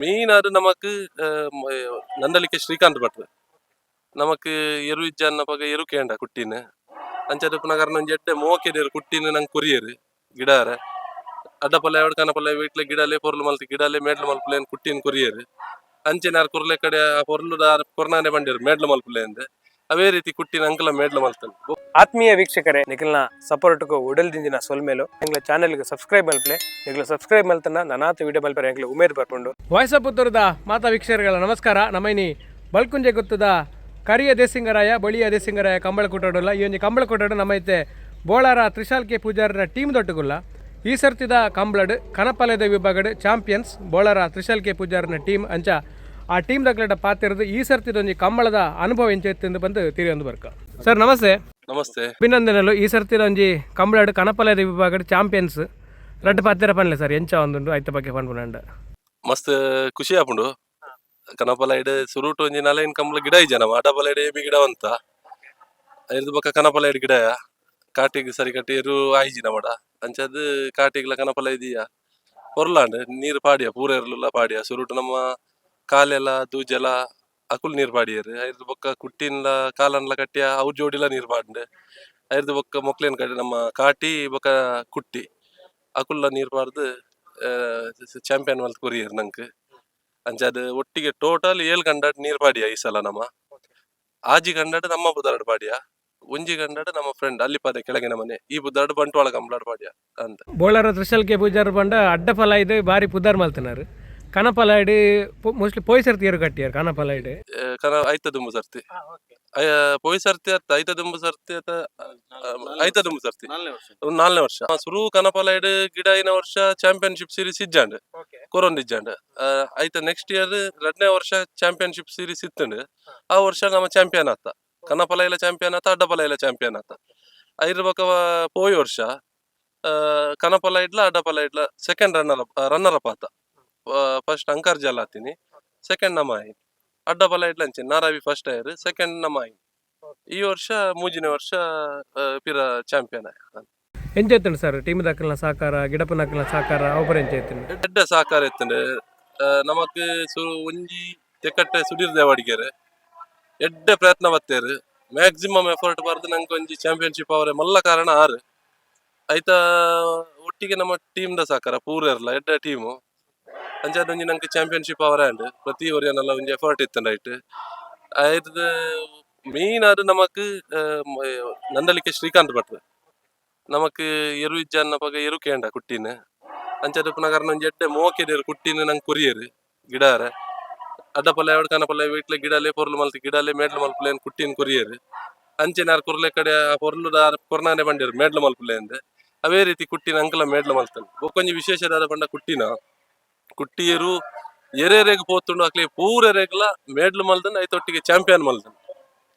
ಮೀನಾದ್ ನಮಕ್ ನಂದಳಿಕೆ ಶ್ರೀಕಾಂತ್ ಭಟ್ರು ನಮಕ್ ಎರು ಇಜ್ಜನ್ನಪಗ ಎರು ಕೇಂಡ ಕುಟ್ಟಿನ. ಅಂಚಾದ್ ಉಪ್ಪುನ ಒಂಜಿ ಎಡ್ಡೆ ಮೋಕೆದ ಕುಟ್ಟಿನ ನಂಗೆ ಕೊರಿಯೆರ್ ಗಿಡಾರ. ಅಡ್ಡಪಲ್ಲೆ ಅವಡ್ ಕನಪಲ್ಲೆ ವೀಟ್ಲ ಗಿಡಲೆ ಪೊರ್ಲು ಮಲ್ತ್ ಗಿಡಲೆ ಮೇಡ್ಲು ಮಲ್ಪುಲೆ ಕುಟ್ಟಿನ ಕೊರಿಯೆರ್. ಅಂಚೆನೆ ಆರ್ ಕುರ್ಲೆ ಕಡೆ ಆ ಪೊರ್ಲುದ ಆರ್ ಕೊರ್ನಾನೆ ಬಂಡಿರು ಮೇಡ್ಲು ಮಲ್ಪುಲೆ ಅಂದ್. ಅವೇ ರೀತಿ ಕುಟ್ಟಿನ ಅಂಕಲ ಮೇಡ್ಲು ಮಲ್ತನ್. ಆತ್ಮೀಯ ವೀಕ್ಷಕರೇ, ನಿಖಲ್ನ ಸಪೋರ್ಟ್ಗೂ ಉಡಲ್ ದಿಂಜಿನ ಸೊಲ್ಮೇಲು. ಎಂಗ್ಲ ಚಾನೆಲ್ಗೆ ಸಬ್ಸ್ಕ್ರೈಬ್ ಮಲ್ಪಲೆ. ನಿಗ್ಲ ಸಬ್ಸ್ಕ್ರೈಬ್ ಮಲ್ತನ ನನಾತ ವಿಡಿಯೋ ಮಲ್ಪರೆ ಎಂಗ್ಲ ಉಮೇದ್ ಬರ್ಪುಂಡು. ವಾಯ್ಸ್ ಆಫ್ ಪುತ್ತೂರುದ ಮಾತಾ ವೀಕ್ಷಕರುಗಳ ನಮಸ್ಕಾರ. ನಮೈನಿ ಬಲ್ಕುಂಜೆ ಗುತ್ತದ ಕರಿಯ ದೇಸಿಂಗರಾಯ ಬಳಿಯ ದೇಸಿಂಗರಾಯ ಕಂಬಳ ಕೂಟಡುಲ್ಲ. ಈ ಒಂಜಿ ಕಂಬಳ ಕೂಟಡು ನಮ್ಮ ಇತ್ತೆ ಬೋಳಾರ ತ್ರಿಶಾಲ್ ಕೆ ಪೂಜಾರನ ಟೀಮ್ ದೊಟ್ಟುಗುಲ್ಲ. ಈ ಸರ್ತಿದ ಕಂಬಳಡ್ ಕನಪಲೆದ ವಿಭಾಗಡ್ champions Bolar Trishal K ಪೂಜಾರನ team. ಅಂಚ ಆ ಟೀಮ್ ದಕ್ಲೆಟ ಪಾತಿರದು ಈ ಸರ್ತಿದ ಒಂಜಿ ಕಂಬಳದ ಅನುಭವ ಎಂಚ ಇತ್ತು ಬಂದು ತಿರಿಯೊಂದು ಬರ್ಕ. ಸರ್, ನಮಸ್ತೆ. ನಮಸ್ತೆ. ಅಭಿನಂದನೆಲು. ಈ ಸರ್ತಿದ ಒಂಜಿ ಕಂಬಳಡ್ ಕನಪಲೆದ ವಿಭಾಗಡ್ ಚಾಂಪಿಯನ್ಸ್. ರಡ್ಡ್ ಪಾತೆರ ಪನ್ಲೆ ಸರ್, ಎಂಚ ಒಂದುಂಡು ಐತ ಬಗ್ಗೆ ಪನ್ಪುನಂಡ. ಮಸ್ತ್ ಖುಷಿ ಆಪುಂಡು. ಕನಪಲೈಡ್ ಸುರುಟು ಒಂಜಿ ನಲೈನ್ ಕಂಬಳ ಗಿಡ ಇಜ್ಜ ನಮ್ಮ ಅಡ್ಡಪಲೈಡ್ ಏಬಿ ಗಿಡ ಅಂತ. ಐರ್ದ ಬೊಕ್ಕ ಕನಪಲೈಡ್ ಗಿಡ ಕಾಟಿಗ್ ಸರಿ ಕಟ್ಟಿ ಎರು ಆಯ್ಜಿ ನಮಡ. ಅಂಚಾದ್ ಕಾಟಿಗ್ಲ ಕನಪಲ ಇದೀಯ ಪೊರ್ಲಾಂಡ್. ನೀರು ಪಾಡಿಯ ಪೂರ ಎರ್ಲುಲ ಪಾಡಿಯ. ಸುರುಟು ನಮ್ಮ ಕಾಲೆಲ ದೂಜೆಲ ಅಕುಲ್ ನೀರು ಪಾಡಿಯೆರ್. ಐರ್ದ ಬೊಕ್ಕ ಕುಟ್ಟಿನ್ಲ ಕಾಲನ್ಲ ಕಟ್ಟಿಯ ಅವು ಜೋಡಿಲ ನೀರು ಪಾಡ್ಂಡ್. ಐರ್ದ ಬೊಕ್ಕ ಮೊಕ್ಲೇನ್ ಕಟ್ಟಿ ನಮ್ಮ ಕಾಟಿ ಬೊಕ್ಕ ಕುಟ್ಟಿ ಅಕುಲ್ಲ ನೀರು ಪಾಡ್ದು ಚಾಂಪಿಯನ್ ಮಲ್ತ್ ಕೊರಿಯೆರ್ ನಂಕ್. ಅಂಚಾದ್ ಒಟ್ಟಿಗೆ ಟೋಟಲ್ 7 ಗಂಡಡ್ ನೀರ್ ಪಾಡಿಯ ಈ ಸಲ ನಮ್ಮ. ಆಜಿ ಗಂಡಡ್ ನಮ್ಮ ಬುದಾರ್ಡ್ ಪಾಡಿಯ, ಒಂಜಿ ಗಂಡಡ್ ನಮ್ಮ ಫ್ರೆಂಡ್ ಅಲ್ಲಿಪಾದೆ ಕೆಳಗಿನ ಮನೆ ಈ ಬುದಾರ್ಡ್ ಬಂಟ್ವಾಳ ಕಂಬಳಡ್ ಪಾಡಿಯ ಅಂತ. ಬೋಳಾರ ತ್ರಿಶಾಲ್ ಕೆ ಪೂಜಾರ್ ಪಂಡ ಅಡ್ಡಫಲ ಇದು ಬಾರಿ ಪುದಾರ್ ಮಲ್ತನಾರು. ಕನಪಲಾಯ್ಡ್ ಮೋಸ್ಟ್ಲಿ ಪೋಯ್ ಸರ್ತಿ ಏರು ಕಟ್ಟಿಯಾರ್ ಕನಪಲಾಯ್ಡ್. ಕನ ಐತ ದುಂಬು ಸರ್ತಿ, ಪೋಯ್ ಸರ್ತಿ ಅತ್ತ ಐತ ದುಂಬು ಸರ್ತಿ ಅತ್ತ ಐತ ದುಂಬು ಸರ್ತಿ, ಒಂದು 4ನೇ ವರ್ಷ. ಸುರು ಕನಪಲೈಡ್ ಗಿಡ ಇನ ವರ್ಷ ಚಾಂಪಿಯನ್ಶಿಪ್ ಸೀರೀಸ್ ಇಜ್ಜಾಂಡ್, ಕೊರೊಂದು ಇಜ್ಜಾಂಡ್. ಐತ ನೆಕ್ಸ್ಟ್ ಇಯರ್ 2ನೇ ವರ್ಷ ಚಾಂಪಿಯನ್ಶಿಪ್ ಸೀರೀಸ್ ಇತ್ತಂಡ್. ಆ ವರ್ಷ ನಮ್ಮ ಚಾಂಪಿಯನ್ ಆತ, ಕನಪಲ ಇಲ್ಲ ಚಾಂಪಿಯನ್ ಆತ, ಅಡ್ಡಪಲ ಇಲ್ಲ ಚಾಂಪಿಯನ್ ಆತ. ಐರ ಬೊಕ್ಕ ಪೋಯಿ ವರ್ಷ ಕನಪಲ ಇಡ್ಲ ಅಡ್ಡಪಲ ಇಡ್ಲ ಸೆಕೆಂಡ್ ರನ್ನರ್ ರನ್ನರ್ ಅಪ್ ಆತ. ಫಸ್ಟ್ ಅಂಕರ್ ಜಲ್ ಆತೀನಿ, ಸೆಕೆಂಡ್ ನಮ್ಮ ಆಯಿನ್. ಅಡ್ಡಪಲ ಇಡ್ಲ ಅಂಚೆ ನಾರಾವಿ ಫಸ್ಟ್ ಆಯರ್, ಸೆಕೆಂಡ್ ನಮ್ಮ ಆಯಿನ್. ಈ ವರ್ಷ ಮೂಜಿನ ವರ್ಷ ಪಿರ ಚಾಂಪಿಯನ್ ಆಯ. ಎಂಚ ಇತ್ತಂಡು ಸರ್ ಟೀಮ್ ದಕ್ಕಲ್ನ ಸಹಕಾರ, ಗಿಡಪನಕ್ಕಲ್ನ ಸಹಕಾರ ಅವಪರ ಎಂಚ ಇತ್ತಂಡು? ಎಡ್ಡೆ ಸಹಕಾರ ಇತ್ತಂಡೆ. ನಮಕ್ ಒಂಜಿ ತೆಕ್ಕಟ್ಟೆ ಸುಧೀರ್ ದೇವಾಡಿಗೆರೆ ಎಡ್ಡೆ ಪ್ರಯತ್ನ ಬತ್ತೇರು. ಮ್ಯಾಕ್ಸಿಮಮ್ ಎಫರ್ಟ್ ಬರ್ದು ನಂಗೆ ಒಂಜಿ ಚಾಂಪಿಯನ್ಶಿಪ್ ಅವರೇ ಮಲ್ಲ ಕಾರಣ ಆರು. ಐತ ಒಟ್ಟಿಗೆ ನಮ್ಮ ಟೀಮ್ ದ ಸಹಕಾರ ಪೂರ ಇರಲ್ಲ, ಎಡ್ಡೆ ಟೀಮು. ಅಂಚಾದ್ ಒಂಜಿ ನಂಗೆ ಚಾಂಪಿಯನ್ಶಿಪ್ ಅವರೇ ಅಂಡ್ ಪ್ರತಿ ಒರಿಯನೆಲ್ಲ ಒಂಜಿ ಎಫರ್ಟ್ ಇತ್ತಂಡ ಐಟ್. ಐರ್ದ್ ಮೇನ್ ಆದ್ ನಮಕ್ ನಂದಳಿಕೆ ಶ್ರೀಕಾಂತ್ ಭಟ್ರು ನಮಕ್ ಎರು ಇಜ್ಜನ್ನಪಗ ಎರು ಕೇಂಡ ಕುಟ್ಟಿನ. ಅಂಚಾದ್ ಉಪ್ಪುನ ಒಂಜಿ ಎಡ್ಡೆ ಮೋಕೆದ ಕುಟ್ಟಿನ ನಂಗೆ ಕೊರಿಯೆರ್ ಗಿಡಾರ. ಅಡ್ಡಪಲ್ಲೆ ಅವಡ್ ಕನಪಲ್ಲೆ ವೀಟ್ಲ ಗಿಡಲೆ ಪೊರ್ಲು ಮಲ್ತ್ ಗಿಡಲೆ ಮೇಡ್ಲು ಮಲ್ಪುಲೆ ಕುಟ್ಟಿನ ಕೊರಿಯೆರ್. ಅಂಚೆನೆ ಆರ್ ಕುರ್ಲೆ ಕಡೆ ಆ ಪೊರ್ಲುದ ಆರ್ ಕೊರ್ನಾನೆ ಬಂಡಿರು ಮೇಡ್ಲು ಮಲ್ಪುಲೆ ಅಂದ್. ಅವೇ ರೀತಿ ಕುಟ್ಟಿನ ಅಂಕಲ ಮೇಡ್ಲು ಮಲ್ತನ್. ಬೊಕ್ಕೊಂಜಿ ವಿಶೇಷ ದಾದ ಪಂಡ ಕುಟ್ಟಿನ ಕುಟ್ಟಿಯರು ಎರೆರೆಗ್ ಪೋತುಂಡು ಅಕ್ಲೆ ಪೂರೆರೆಗ್ಲ ಮೇಡ್ಲು ಮಲ್ತನ್. ಐತೊಟ್ಟಿಗೆ ಚಾಂಪಿಯನ್ ಮಲ್ತನ್.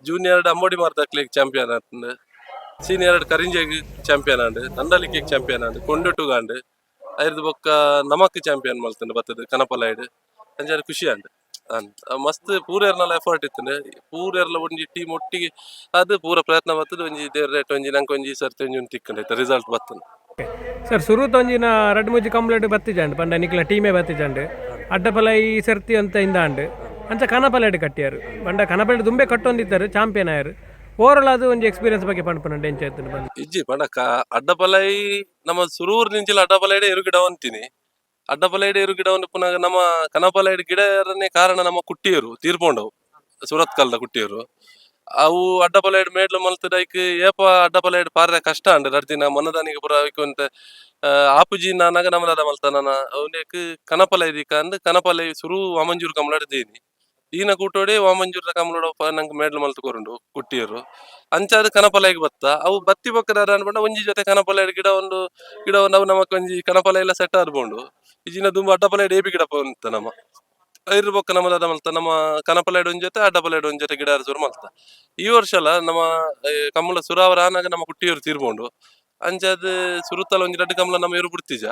ಜೂನಿಯರ್ ಅಂಬೋಡಿ ಮಾರ್ದ ಅಕ್ಲೆಗ್ ಚಾಂಪಿಯನ್ ಆತಂಡ್, ಸೀನಿಯರ್ ಕರಿಂಜೆಗ್ ಚಾಂಪಿಯನ್ ಆಂಡ್, ನಂದಳಿಕೆ ಚಾಂಪಿಯನ್ ಆಂಡ್, ಕೊಂಡೊಟ್ಟುಗಾಂಡ್. ಐರ್ದ್ ಬೊಕ್ಕ ನಮಕ್ ಚಾಂಪಿಯನ್ ಮಲ್ತಂಡ್ ಬತ್ತದ ಕನಪಲೈಡ್. ಅಂಚಾದ್ ಖುಷಿ ಆಂಡ್. ಮಸ್ತ್ ಪೂರೆರ್ನಲ ಎಫರ್ಟ್ ಇತ್ತಂಡ್. ಪೂರೆರ್ಲ ಒಂಜಿ ಟೀಮ್ ಒಟ್ಟಿಗೆ ಅದು ಪೂರ ಪ್ರಯತ್ನ ಬತ್ತದ. ಒಂಜಿ ದೇವ್ರ ರೇಟ್ ಒಂಜಿ ನಂಗೆ ಒಂಜಿ ಸರ್ತಿ ಒಂಜಿ ಒಂಜಿ ತಿಕ್ಕಂಡ್ ರಿಸಲ್ಟ್ ಬತ್ತಂಡ್. ಸರ್, ಸುರುತ ಒಂಜಿನ ರಡ್ಡ್ ಮೂಜಿ ಕಂಪ್ಲೇಂಟ್ ಬತ್ತಿಜಾಂಡ್ ಪಂಡ ನಿಕ್ಲ ಟೀಮೇ ಬತ್ತಿಜಾಂಡ್. ಅಡ್ಡಪಲ ಈ ಸರ್ತಿ ಅಂತ ಇಂದಾಂಡ್. ಅಂಚ ಕನಪಲೆಡ್ ಕಟ್ಟಿಯಾರು ಪಂಡ ಕನಪಲೆಡ್ ದುಂಬೆ ಕಟ್ಟೊಂದಿತ್ತಾರೆ, ಚಾಂಪಿಯನ್ ಆಯರು. ಓವರಾಲ್ ಅದು ಒಂಜಿ ಎಕ್ಸ್ಪೀರಿಯನ್ಸ್ ಬಗ್ಗೆ ಪನ್ಪುನಂಡ ಎಂಚ ಇತ್ತಂಡ್ ಬಂದು? ಇಜ್ಜಿ ಪಂಡ ಅಡ್ಡಪಲೈ ನಮ್ಮ ಸುರೂರ್ ನಿಂಚಿಲ ಅಡ್ಡಪಲೈಡೆ ಎರು ಗಿಡ ಅಂತೀನಿ. ಅಡ್ಡಪಲೈಡೆ ಎರು ಗಿಡ ಪುನಃ ನಮ್ಮ ಕನಪಲೈಡ್ ಗಿಡ ಎರನೇ ಕಾರಣ ನಮ್ಮ ಕುಟ್ಟಿಯರು ತೀರ್ಪೊಂಡವು, ಸುರತ್ ಕಲ್ದ ಕುಟ್ಟಿಯರು. ಅವು ಅಡ್ಡಪಲೈಡ್ ಮೇಡ್ಲು ಮಲ್ತದ. ಐಕ್ ಏಪ ಅಡ್ಡಪಲೈಡ್ ಪಾರ್ರೆ ಕಷ್ಟ ಅಂಡ್ ರಡ್ಡ್ ದಿನ ಮನದಾನಿಗೆ ಪುರ ಐಕ್ ಒಂತೆ ಆಪುಜಿ ನಾನಾಗ ನಮದಾದ ಮಲ್ತ ನಾನ ಅವನೇಕ್ ಕನಪಲೈ ದಿಕ್ಕ ಅಂದ್. ಕನಪಲೈ ಸುರು ವಾಮಂಜೂರ್ ಕಮಲಾಡ್ ದೀನಿ ದೀನ ಕೂಟೋಡೆ ವಾಮಂಜೂರ್ದ ಕಮಲೋಡ ನಂಗೆ ಮೇಡ್ಲು ಮಲ್ತ್ ಕೊರುಂಡು ಕುಟ್ಟಿಯರು. ಅಂಚಾದ್ ಕನಪಲೈಗ್ ಬತ್ತ. ಅವು ಬತ್ತಿ ಬೊಕ್ಕ ದಾದ ಪಂಡ ಒಂಜಿ ಜೊತೆ ಕನಪಲೈಡ್ ಗಿಡ ಒಂದು ಗಿಡ ಒಂದು ಅವು ನಮಕ್ ಒಂಜಿ ಕನಪಲ ಎಲ್ಲ ಸೆಟ್ ಆದ್ಬೋಂಡು. ಇಜಿನ ದುಂಬು ಅಡ್ಡಪಲೈಡ್ ಏಪಿ ಗಿಡ ಪೋಂತ ನಮ್ಮ. ಐರ್ ಬೊಕ್ಕ ನಮ್ಮ ದಾದ ಮಲ್ತ, ನಮ್ಮ ಕನಪಲೈಡ್ ಒಂಜಿ ಜೊತೆ ಅಡ್ಡಪಲೈಡ್ ಒಂಜಿ ಜೊತೆ ಗಿಡ ಶುರು ಮಲ್ತ. ಈ ವರ್ಷ ಅಲ್ಲ ನಮ್ಮ ಕಮ್ಮಲ ಸುರಾವರ ಆನಾಗ ನಮ್ಮ ಕುಟ್ಟಿಯವರು ತೀರ್ಪೋಂಡು. ಅಂಚಾದ್ ಸುರುತಲ ಒಂಜಿ ರಡ್ಡ್ ಕಮಲ ನಮ್ಮ ಇರು ಬಿಡ್ತಿಜ.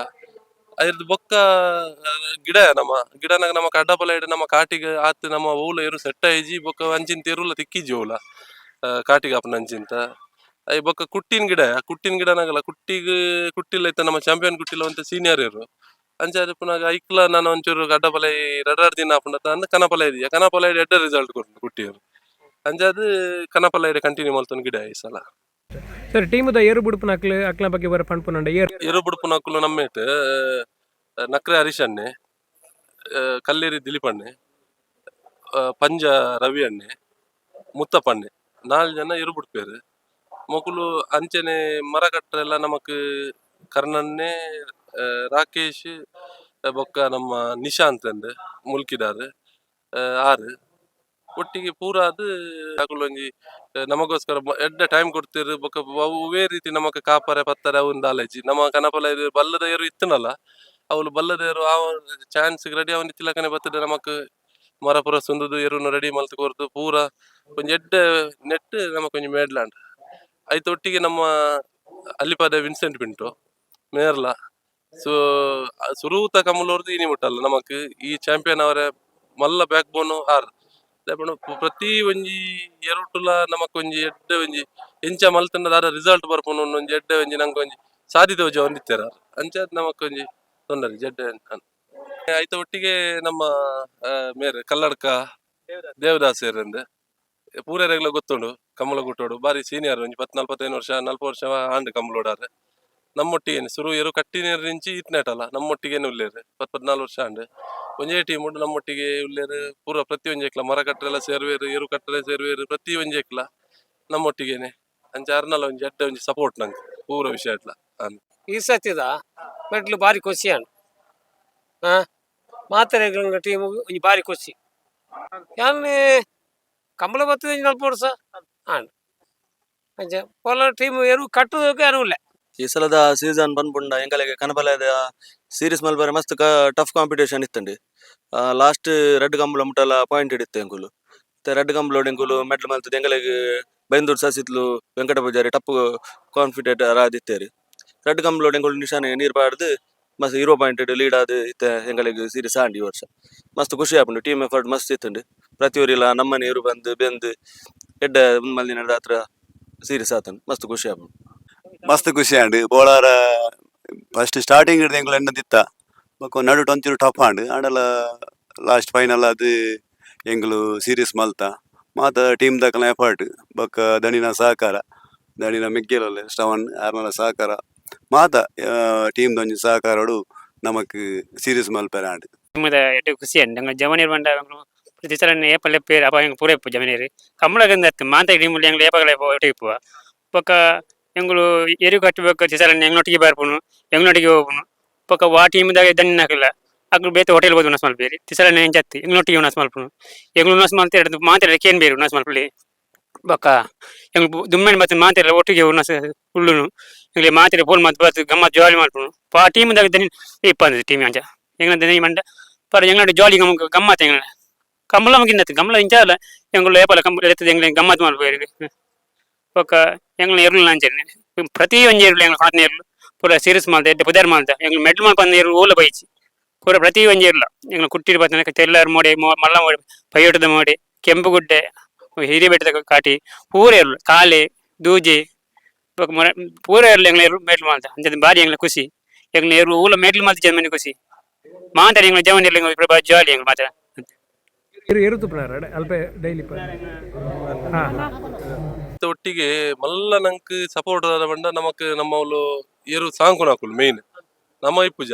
ಐರ್ದ್ ಬೊಕ್ಕ ಗಿಡ ನಮ್ಮ ಗಿಡನಾಗ ನಮ್ಮ ಅಡ್ಡಪಲೈಡ್ ನಮ್ಮ ಕಾಟಿಗೆ ಆತ್ ನಮ್ಮ ಓಲ ಎರು ಸೆಟ್ ಆಯಿಜಿ. ಬೊಕ್ಕ ಅಂಚಿನ ಎರುಲ ತಿಕ್ಕಿಜಿ ಓಲ ಕಾಟಿಗೆ ಆಪುನ ಅಂಚಿಂತ. I ಬೊಕ್ಕ ಕುಟ್ಟಿನ ಗಿಡ, ಕುಟ್ಟಿನ ಗಿಡನಾಗಲ್ಲ ಕುಟ್ಟಿಗ್ ಕುಟ್ಟಿಲ್ಲ ಇತ್ತ ನಮ್ಮ ಚಾಂಪಿಯನ್ ಕುಟ್ಟಿಲ್ಲ ಅಂತ ಸೀನಿಯರ್ ಇರು. ಅಂಚಾದ್ ಪುನಗ ಐಕ್ಲ ನಾನು ಒಂಚೂರು ಅಡ್ಡಪಲೈ ರಡ್ಡ್ ರಡ್ಡ್ ದಿನ ಆಪುಂಡ ಅಂದ್ ಕನಪಲ ಇದೆಯಾ ಕನಪಲ ಎಡ್ಡೆ ರಿಸಲ್ಟ್ ಕೊರ್ಪುಂಡು ಕುಟ್ಟಿಯರು. ಅಂಚಾದ್ ಕನಪಲ ಕಂಟಿನ್ಯೂ ಮಲ್ತೊಂದು ಗಿಡ ಈ ಸಲ. ಸರ್, ಟೀಮುದ ಏರು ಬುಡುಪುನ ಅಕ್ಲು ಅಕ್ಲ ಬಗ್ಗೆ ಬರ ಪನ್ಪುನಂಡ ಏರ್? ಎರು ಬುಡುಪುನಕುಲು ನಮ್ಮೇಟ್ ನಕ್ರೆ ಹರೀಶ್ ಅಣ್ಣೆ, ಕಲ್ಲೇರಿ ದಿಲೀಪಣ್ಣೆ, ಪಂಜ ರವಿ ಅಣ್ಣೆ, ಮುತ್ತಪ್ಪಣ್ಣೆ, ನಾಲ್ ಜನ ಎರು ಬುಡ್ಪೇರು ಮೊಕುಲು. ಅಂಚನೆ ಮರ ಕಟ್ಟರೆಲ್ಲ ನಮಕ್ ಕರ್ಣನ್ನೇ, ರಾಕೇಶ್, ಬೊಕ್ಕ ನಮ್ಮ ನಿಶಾಂತ್ ಅಂದ್ ಮುಲ್ಕಿದಾರ್, ಆರು ಒಟ್ಟಿಗೆ ಪೂರ ಅದು ಅಕುಲು ಒಂಜಿ ನಮಗೋಸ್ಕರ ಎಡ್ಡೆ ಟೈಮ್ ಕೊಡ್ತೀರು. ಬೊಕ್ಕ ಒವ್ವೇ ರೀತಿ ನಮಕ್ ಕಾಪರೆ ಪತ್ತರೆ ಅವು ದಾಲಜಿ. ನಮ್ಮ ಕನಪಲ ಇದು ಬಲ್ಲದ ಏರು ಇತ್ತನಲ್ಲ, ಅವಳು ಬಲ್ಲದ ಏರು ಆ ಚಾನ್ಸ್ ರೆಡಿ ಅವನ್ ಇತ್ತಿಲಕನೆ ಬರ್ತದೆ. ನಮಕ್ ಮರ ಪೂರ ಸುಂದುದು ಎರುನು ರೆಡಿ ಮಲ್ತ್ ಕೊರ್ದು ಪೂರ ಒಂಜಿ ಎಡ್ಡೆ ನೆಟ್ ನಮಕ್ ಒಂಜಿ ಮೇಡ್ಲಾಂಡ್. ಐತ ಒಟ್ಟಿಗೆ ನಮ್ಮ ಅಲ್ಲಿಪದ ವಿನ್ಸೆಂಟ್ ಪಿಂಟೋ ಮೇರ್ಲ ಸೊ ಸುರೂತ ಕಮಲೋರ್ದು ಇನಿ ಮುಟ್ಟಲ್ಲ ನಮಕ್ ಈ ಚಾಂಪಿಯನ್ ಅವರ ಮಲ್ಲ ಬ್ಯಾಕ್ ಬೋನ್ ಆರ್. ದಾಯೆ ಪಂಡ ಪ್ರತಿ ಒಂಜಿ ಎರುಟುಲ ನಮಕ್ ಒಂಜಿ ಎಡ್ಡೆ ಒಂಜಿ ಎಂಚ ಮಲ್ತಂಡ ದಾದ ರಿಸಲ್ಟ್ ಬರ್ಪುಂಡು ಒಂಜಿ ಎಡ್ಡೆ ಒಂಜಿ ನಂಗೆ ಒಂಜಿ ಸಾಧಿತ ಒಂಜಿ ಒಂದಿತ್ತೆರ. ಅಂಚಾದ್ ನಮಕ್ ಒಂಜಿ ತೊಂದರೆ ಜಡ್ಡೆ. ಐತ ಒಟ್ಟಿಗೆ ನಮ್ಮ ಮೇರ್ ಕಲ್ಲಡ್ಕ ದೇವದಾಸೇರಂದ್ ಪೂರೆರೆಗ್ಲ ಗೊತ್ತುಂಡು. ಕಮಲ ಗುಟ್ಟೋಡು ಬಾರಿ ಸೀನಿಯರ್, ಒಂಜಿ ಪತ್ತ್ 45 ವರ್ಷ, 40 ವರ್ಷ ಆಂಡ್ ಕಮಲೋಡಾರ್. ನಮ್ಮೊಟ್ಟಿಗೆ ಸುರು ಎರು ಕಟ್ಟಿನೇರು ನಿಂಚಿ ಇತ್ನೇಟಲ್ಲ ನಮ್ಮೊಟ್ಟಿಗೆ ಉಲ್ಲೇರು. ಪತ್ 14 ವರ್ಷ ಆಂಡ್ ಒಂಜೇ ಟೀಮ್ ಉಂಡು. ನಮ್ಮೊಟ್ಟಿಗೆ ಉಲ್ಲೇರು ಪೂರ ಪ್ರತಿ ಒಂಜೆಕ್ಲ ಮರ ಕಟ್ಟರೆಲ್ಲ ಸೇರುವೇರು, ಎರು ಕಟ್ಟರೆ ಸೇರುವೇರು, ಪ್ರತಿ ಒಂಜೆಕ್ಲ ನಮ್ಮೊಟ್ಟಿಗೆನೆ. ಅಂಚ ಅರ್ನಲ ಒಂಜಿ ಎಡ್ಡೆ ಒಂಜಿ ಸಪೋರ್ಟ್ ನಂಗೆ ಪೂರ ವಿಷಯ ಎಟ್ಲ. ಈ ಸತಿದ ಮೆಟ್ಲು ಬಾರಿ ಖುಷಿ ಅಣ್ಣ. ಹಾಂ, ಮಾತಾರೆ ಟೀಮ್ ಒಂಜಿ ಬಾರಿ ಖುಷಿ. ಯಾನ್ ಕಂಬಳ ಬರ್ತದೆ ನಲ್ಪ ವರ್ಷ ಆಂಡ್ ಅಂಚ ಪೊಲ ಟೀಮ್ ಎರು ಕಟ್ಟುದಕ್ಕೆ ಅನುಲ್ಲ. ಈ ಸಲದ ಸೀಸನ್ ಬಂದ್ಪುಂಡ ಎಂಕಲೆಗ್ ಕನಪಲದ ಸೀರೀಸ್ ಮಲ್ಪರೆ ಮಸ್ತ್ ಟಫ್ ಕಾಂಪಿಟೇಷನ್ ಇತ್ತಂడి. ಲಾಸ್ಟ್ ರಡ್ಡ್ ಕಂಬಳ ಮುಟ್ಟಲ ಪಾಯಿಂಟ್ ಹಿಡಿತ್ತು ಎಂಕುಲು. ಇತ್ತೆ ರಡ್ಡ್ ಕಂಬಳೋಡು ಎಂಕುಲು ಮೆಡ್ಲ್ ಮಲ್ತದ್ದು. ಎಂಕಲೆಗ್ ಬೈಂದೂರು ಸಸಿತ್ಲು, ವೆಂಕಟ ಪೂಜಾರಿ ಟಫ್ ಕಾನ್ಫಿಡೆಂಟ್ ಆದಿತ್ತೇರು. ರಡ್ಡ್ ಕಂಬಳೋಡು ಎಂಕುಲು ನಿಶಾನೆ ನೀರು ಪಾಡ್ದು ಮಸ್ತ್ 20 ಪಾಯಿಂಟ್ ಲೀಡ್ ಆದ್ ಇತ್ತೆ ಎಂಕಲೆಗ್ ಸೀರೀಸ್ ಆಂಡ್. ಈ ವರ್ಷ ಮಸ್ತ್ ಖುಷಿ ಆಪುಂಡು. ಟೀಮ್ ಎಫರ್ಟ್ ಮಸ್ತ್ ಇತ್ತುಂಡು. ಪ್ರತಿಯೊರಿಲ ನಮ್ಮ ನೀರು ಬಂದು ಬೆಂದು ಎಡ್ಡೆ ಮಲ್ದಿನ ರಾತ್ರ ಸೀರೀಸ್ ಆತಂಡು. ಮಸ್ತ್ ಖುಷಿ ಆಪುಂಡು. ಮಸ್ತ್ ಖುಷಿ and. Bolar first starting ಹಿಡ್ದು ಎಂಕುಲು ಎಣ್ಣದಿತ್ತ. ಬೊಕ್ಕ ನಡುಟ್ ಒಂಚೂರು ಟಫ್ ಆಂಡ್. ಆಂಡಲ ಲಾಸ್ಟ್ ಫೈನಲ್ ಅದು ಎಂಕುಲು ಸೀರೀಸ್ ಮಲ್ತ. ಮಾತ ಟೀಮ್ ದಕಲ್ನ ಎಫರ್ಟ್, ಬೊಕ್ಕ ದಣಿನ ಸಹಕಾರ, ದಣಿನ ಮಿಗ್ಗೆಲಲ್ಲ ಶ್ರವಣ್ ಆರ್ನಲ ಸಹಕಾರ, ಮಾತ ಟೀಮ್ ಒಂಜಿ ಸಹಕಾರಡು ನಮಕ್ ಸೀರೀಸ್ ಮಲ್ಪೆರೆ ಆಂಡ್. ಟೀಮದ ಎಡ್ಡೆ ಖುಷಿ ಅಂಡ್. ನಂಗೆ ಜವನೀರ್ ಬಂಡ ಪ್ರತಿ ಸಲ ಏಪಲ್ ಪೇರ್ ಅಪ್ಪ ಎಂಕ್ ಪೂರ ಇಪ್ಪು ಜವನೀರ್ ಕಮ್ಮಳಗಂದ ಅತ್ತು ಮಾಂತ ಟೀಮ್ ಎಂಗ್ಲ ಏಪಗಲ ಒಟ್ಟಿಗೆ ಇಪ್ಪುವ. ಬೊಕ್ಕ ಎಂಗುಲು ಎರು ಕಟ್ಟಬೇಕು ಸಲ ಎಂಗ್ನೊಟ್ಟಿಗೆ ಬರ್ಪುನು, ಎಂಗ್ನೊಟ್ಟಿಗೆ ಹೋಗುನು. ಬೊಕ್ಕ ವಾ ಟೀಮ್ದಾಗ ದಣ್ಣ ಹಾಕಲ್ಲ ಅಗ್ಲು ಬೇತೆ ಹೋಟೆಲ್ ಹೋದ್ ಉಣಸ್ ಮಲ್ಪೇರಿ. ತಿಸಲ ಎಂಚತ್ತಿ ಎಂಗ್ನೊಟ್ಟಿಗೆ ಉಣಸ್ ಮಲ್ಪುನು. ಎಂಗ್ಲು ಉಣಸ್ ಮಲ್ತೆ ಮಾತೆಲ್ಲ ಕೇನ್ ಬೇರು ಉಣಸ್ ಮಲ್ಪಲಿ. ಬೊಕ್ಕ ಎಂಗ್ಲು ದುಮ್ಮೆನ್ ಬತ್ತು ಮಾತೆಲ್ಲ ಒಟ್ಟಿಗೆ ಉಣಸ್ ಉಳ್ಳುನು. ಎಂಗ್ಲೆ ಮಾತೆಲ್ಲ ಫೋನ್ ಮಲ್ತ್ ಬತ್ತು ಗಮ್ಮತ್ ಜಾಲಿ ಮಲ್ಪುನು. ಆ ಟೀಮ್ದಾಗ ದನಿ ಇಪ್ಪಂದು ಟೀಮ್ ಅಂಚ ಎಂಗ್ಲ ದನಿ ಮಂಡ ಪರ ಎಂಗ್ಲೋಡಿ ಜಾಲಿ ಗಮ್ಮ ಗಮ್ಮತ್. ಎಂಗ್ಲ ಕಂಬಳ ಗಿನ್ನತ್ತು ಕಂಬಳ ಇಂಚಾಲ ಎಂಗುಲು ಏಪಲ ಕಂಬಳ ಎತ್ತದ ಎಂಗ್ಲ ಗಮ್ಮತ್ ಮಲ್ಪೇರಿ. ಬೊಕ್ಕ ಎಂಗ್ಲ ಎರುಲು ಅಂಚನೆ ಪ್ರತಿ ಒಂಜಿ ಎರುಲು ಎಂಗ್ಲ ಕೊನತ್ನ ಎರುಲು ಪೂರ ಸೀರಿಯಸ್ ಮಲ್ತ ಎಡ್ಡೆ ಪುದರ್ ಮಲ್ತ. ಎಂಗ್ಲ ಮೆಡ್ಲ್ ಮಲ್ಪಂದ ಎರುಲು ಓಲ ಬೈಚಿ ಪೂರ ಪ್ರತಿ ಒಂಜಿ ಎರುಲ ಎಂಗ್ಲ ಕುಟ್ಟಿರ್ ಬತ್ತನ ತೆಲ್ಲಾರ್ ಮೋಡೆ, ಮಲ್ಲ ಮೋಡೆ, ಪೈಯೋಟದ ಮೋಡೆ, ಕೆಂಪುಗುಡ್ಡೆ, ಹಿರಿಬೆಟ್ಟದ ಕಾಟಿ ಪೂರ ಎರುಲು, ಕಾಲೆ ದೂಜೆ ಬೊಕ್ಕ ಮೊರ ಪೂರ ಎರುಲು ಎಂಗ್ಲ ಎರುಲು ಮೆಡ್ಲ್ ಮಲ್ತ. ಅಂಚದ ಬಾರಿ ಎಂಗ್ಲ ಖುಷಿ. ಎಂಗ್ಲ ಎರುಲು ಓಲ ಮೆಡ್ಲ್ ಮಲ್ತ ಜನ್ಮನಿ ಖುಷಿ ಮಾತಾಡಿ. ಎಂಗ್ಲ ಜವನ್ ಎರುಲು ಎಂಗ್ಲ ಜಾಲಿ ಎಂಗ್ಲ ಮಾತ್ರ. ಎರು ಎರು ತುಪ್ಪನಾರ ಅಲ್ಪ ಡೈಲಿ? ಹಾಂ ಹಾಂ. ಒಟ್ಟಿಗೆ ಮಲ್ಲ ನಂಕ್ ಸಪೋರ್ಟ್ ದಾದ ಪಂಡ ನಮಕ್ ನಮ್ಮವ್ಲು ಎರು ಸಾಂಕುನಕುಲು ಮೇನ್. ನಮ್ಮ ಇಪ್ಪುಜ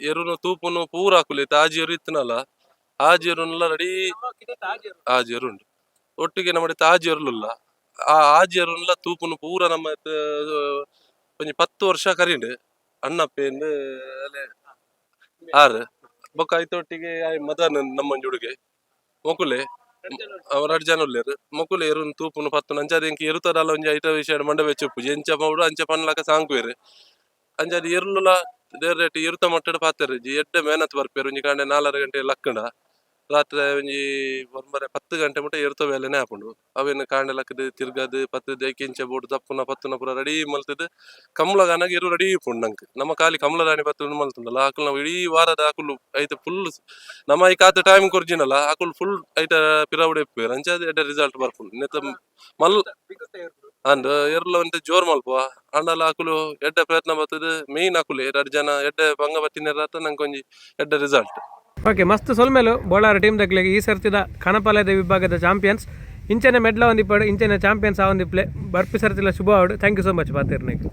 ಎರುನು ತೂಪುನು ಪೂರ ಹಾಕುಲು. ಇತ್ತೆ ಆಜಿ ಎರು ಇತ್ತನಲ್ಲ, ಆಜಿ ಎರುನೆಲ್ಲ ರೆಡಿ ಆಜಿ ಎರು ಉಂಡು. ಒಟ್ಟಿಗೆ ನಮ್ಮ ಆಜಿ ಎರುಲುಲ್ಲ. ಆ ಆಜಿ ಎರುನ್ಲ ತೂಪುನು ಪೂರ ನಮ್ಮ ಇತ್ತೆ, ಒಂಜಿ 10 ವರ್ಷ ಕರಿಂಡು ಅಣ್ಣಪ್ಪೇಂದು ಅಲೆ ಆರ್. ಬೊಕ್ಕ ಐತೊಟ್ಟಿಗೆ ಆಯ್ ಮದನ್ ನಮ್ಮೊಂಜಿ ಹುಡುಗೆ ಮೊಕುಲೆ ರಡ್ಡ್ ಜನ ಉಲ್ಲೆರ್. ಮೊಕುಲು ಎರುನ್ ತೂಪುನು ಪತ್ತುನು. ಅಂಚಾದ್ ಎಂಕ್ ಎರುತದಲ್ಲ ಒಂಜಿ ಐತ ವಿಷಯ ಮಂಡೆ ಬೆಚ್ಚ ಉಪ್ಪುಜಿ. ಎಂಚ ಮೌಡು ಅಂಚ ಪನ್ಲಕ ಸಾಂಕುವೆರ್. ಅಂಚಾದ್ ಎರುಲುಲ ದೇರ್ರೇಟ್ ಎರುತ ಮಟ್ಟಡ್ ಪಾತೆರ್ಜಿ. ಎಡ್ಡೆ ಮೇನತ್ ಬರ್ಪೆರ್. ಒಂಜಿ ಕಾಂಡೆ 4.30 ಗಂಟೆ ಲಕ್ಕುಂಡ ರಾತ್ರೆ ಒಂಜಿ 9, 10 ಗಂಟೆ ಮುಟ್ಟ ಎರುತ ಬೇಲೆನೆ ಆಪುಂಡು. ಅವೆನ್ ಕಾಂಡೆ ಲಕ್ಕುದು ತಿರ್ಗದು ಪತ್ತುದು ಐಕ್ ಬೋಡು ದಪ್ಪುನ ಪತ್ತುನ ಪೂರ ರೆಡಿ ಮಲ್ತುದು ಕಮ್ಲಗಾನಗ ಎರು ರೆಡಿ ಇಪ್ಪುಂಡು ನಂಕ್. ನಮ್ಮ ಖಾಲಿ ಕಮ್ಲದಾನಿ ಪತ್ತುಂಡು ಮಲ್ತುಂಡಲ್ಲ ಅಕುಲ್ನ ಇಡೀ ವಾರದ ಅಕುಲು ಐತ ಫುಲ್ ನಮ್ಮ ಐಕಾತ್ ಟೈಮ್ ಕೊರ್ಜಿನಲ್ಲ ಅಕುಲು ಫುಲ್ ಐತ ಪಿರವುಡೆ ಇಪ್ಪುವೆರ್. ಅಂಚಾದ್ ಎಡ್ಡೆ ರಿಸಲ್ಟ್ ಬರ್ಪುಂಡು. ನೆತ್ತ ಮಲ್ ಅಂಡ್ ಎರ್ಲ ಒಂತೆ ಜೋರ್ ಮಲ್ಪುವ ಆಂಡಲ ಅಕುಲು ಎಡ್ಡೆ ಪ್ರಯತ್ನ ಬತ್ತದು ಮೇನ್ ಅಕುಲೆ ರಡ್ಡ್ ಜನ ಎಡ್ಡೆ ಬಂಗ ಬತ್ತಿನ ನಂಗೆ ಒಂಜಿ ಎಡ್ಡೆ ರಿಸಲ್ಟ್. ಓಕೆ, ಮಸ್ತ್ ಸೊಲ್ಮೆಲು ಬೋಳಾರ ಟೀಮ್ ದಕ್ಲೆಗ್. ಈ ಸರ್ತಿದ ಕನಪಾಲಯದ ವಿಭಾಗದ ಚಾಂಪಿಯನ್ಸ್. ಇಂಚನೆ ಮೆಡ್ಲ ಒಂದಿಪ್ಪಡು, ಇಂಚನೆ ಚಾಂಪಿಯನ್ಸ್ ಆವೊಂದಿಪ್ಲೆ. ಬರ್ಪಿ ಸರ್ತಿಲ ಶುಭ ಆವಡ್. Thank you so much ಪಾತೆರ್ನೆಗ್.